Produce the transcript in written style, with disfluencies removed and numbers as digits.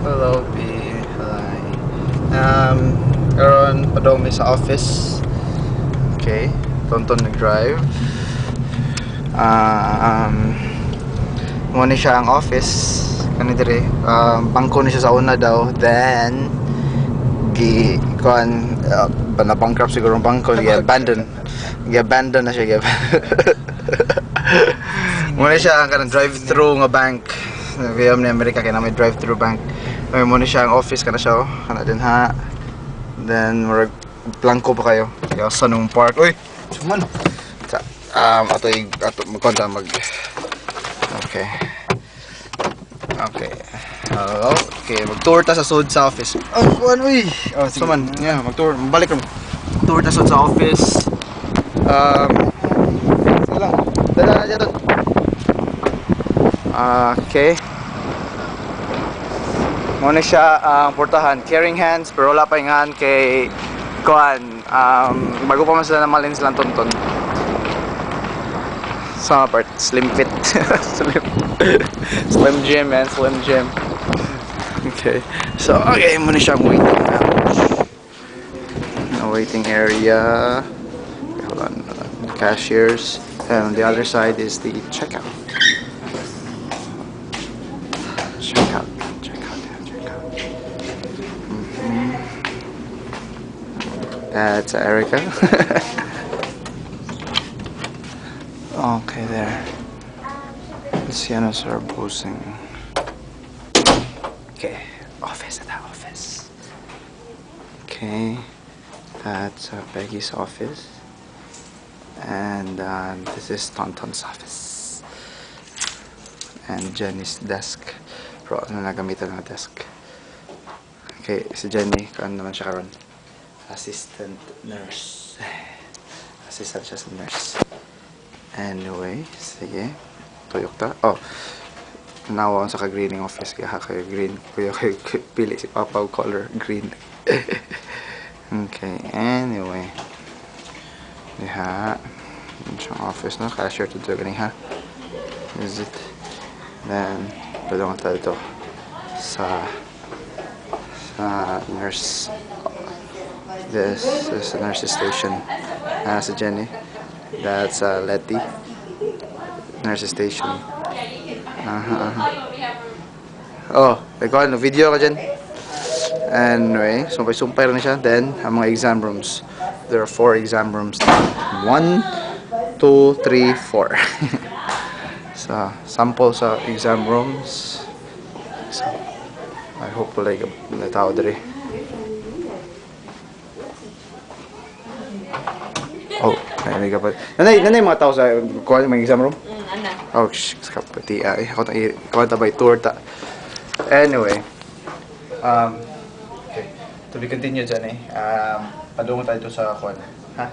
Hello, B. Hi. Karon padong mi sa office. Okay. Tonton nag-drive. Mao ni siya ang office. Kani dire. Bangko ni siya sa una daw. Then gi kuan na bankrupt siguro ang bangko, gi abandon. Gi abandon na siya, gi. Mao ni siya ang kanang drive-through nga bank. Kaya ni Amerika kay na may drive-through bank. May mao ni siya ang office kana siya, oh. Kana din ha. Then murag blanco pa kayo. Kaya sa nung park. Uy, suman. Sa ato ato magkonta mag. Okay. Okay. Hello. Okay, mag-tour ta sa sud sa office. Oh, kuan uy. Oh, sige. Suman, yeah, mag-tour. Balik ram. Tour ta sud sa office. Sige lang. Dala na dyan. Ah, okay. Mao na siya ang portahan. Caring Hands, pero wala pa yung hand kay kuan. Bago pa man sila namalin silang tonton. Sa part, slim fit. Slim gym, man. Slim gym. Okay. So, okay, mao na siya ang waiting lounge. The waiting area. Okay, hold on, hold on. The cashiers. And on the other side is the checkout. Checkout, checkout, checkout. That's Erica. Okay, there. The Siennas are posing. Okay, office at the office. Okay, that's Peggy's office. And this is Tonton's office. And Jenny's desk. Pero ano na gamitan ng desk. Okay, si Jenny, kuan naman siya karon? Assistant nurse. Assistant siya sa nurse. Anyway, sige. Tuyok ta. Oh. Nawa sa ka-greening office. Kaya kayo green. Kuya kayo pili si Papa og color green. Okay, anyway. Diha. Yun siyang office, no? Cashier to do gani ha. Is it? Then, pwede ko tayo dito sa nurse. This is the nurse's station. Ah, si Jenny. That's Letty. Nurse's station. Aha. Oh, ikaw, no, video ka dyan. Anyway, sumpay-sumpay rin siya. Then, ang mga exam rooms. There are four exam rooms. One, two, three, four. Sa sample sa exam rooms. So, I hope wala yung tao diri. Oh, may kapal. Nanay, nanay mga tao sa kuha mga exam room? Ana. Oh, shh, kapati ay ako ta kuha ta by tour ta. Anyway, okay. To be continued dyan eh. Padungo tayo dito sa kuha. Ha?